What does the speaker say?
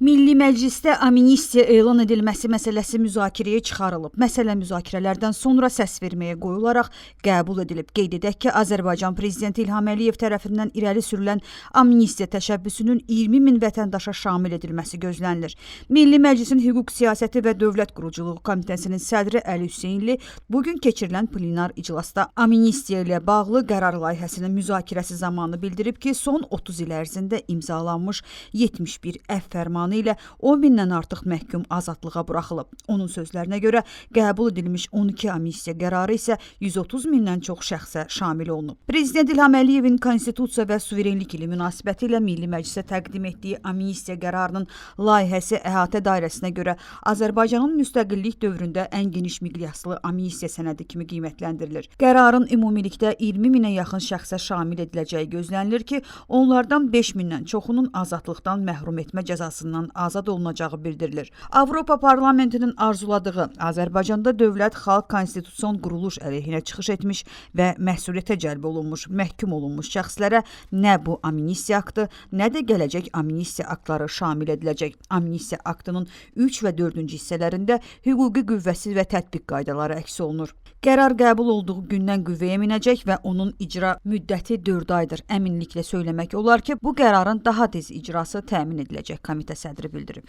Milli Məclisdə amnistiya elan edilməsi məsələsi müzakirəyə çıxarılıb. Məsələ müzakirələrdən sonra səs verməyə qoyularaq qəbul edilib. Qeyd edək ki, Azərbaycan Prezidenti İlham Əliyev tərəfindən irəli sürülən amnistiya təşəbbüsünün 20 min vətəndaşa şamil edilməsi gözlənilir. Milli Məclisin Hüquq Siyasəti və Dövlət Quruculuğu Komitəsinin sədri Əli Hüseynli bu gün keçirilən plenar iclasda amnistiya ilə bağlı qərar layihəsinin müzakirəsi zamanı bildirib ki, son 30 il ərzində imzalanmış 71 əfv fərmanı ilə 10 mindən artıq məhkum azadlığa buraxılıb. Onun sözlərinə görə qəbul edilmiş 12 amnistiya qərarı isə 130 mindən çox şəxsə şamil olunub. Prezident İlham Əliyevin Konstitusiya və suverenlik ili münasibətilə Milli Məclisə təqdim etdiyi amnistiya qərarının layihəsi əhatə dairəsinə görə Azərbaycanın müstəqillik dövründə ən geniş miqyaslı amnistiya sənədi kimi qiymətləndirilir. Qərarın ümumilikdə 20 minə yaxın şəxsə şamil ediləcəyi gözlənilir ki, onlardan 5 mindən çoxunun azadlıqdan məhrum etmə cəzasından azad olunacağı bildirilir. Avropa Parlamentinin arzuladığı Azərbaycanda dövlət xalq konstitusion quruluş əleyhinə çıxış etmiş və məsuliyyətə cəlb olunmuş, məhkum olunmuş şəxslərə nə bu amnistiya aktı, nə də gələcək amnistiya aktları şamil ediləcək. Amnistiya aktının 3 və 4-cü hissələrində hüquqi qüvvəsi və tətbiq qaydaları əks olunur. Qərar qəbul olduğu gündən qüvvəyə minəcək və onun icra müddəti 4 aydır. Əminliklə söyləmək olar ki, bu qərarın daha tez icrası təmin ediləcək, komitə sədri bildirib.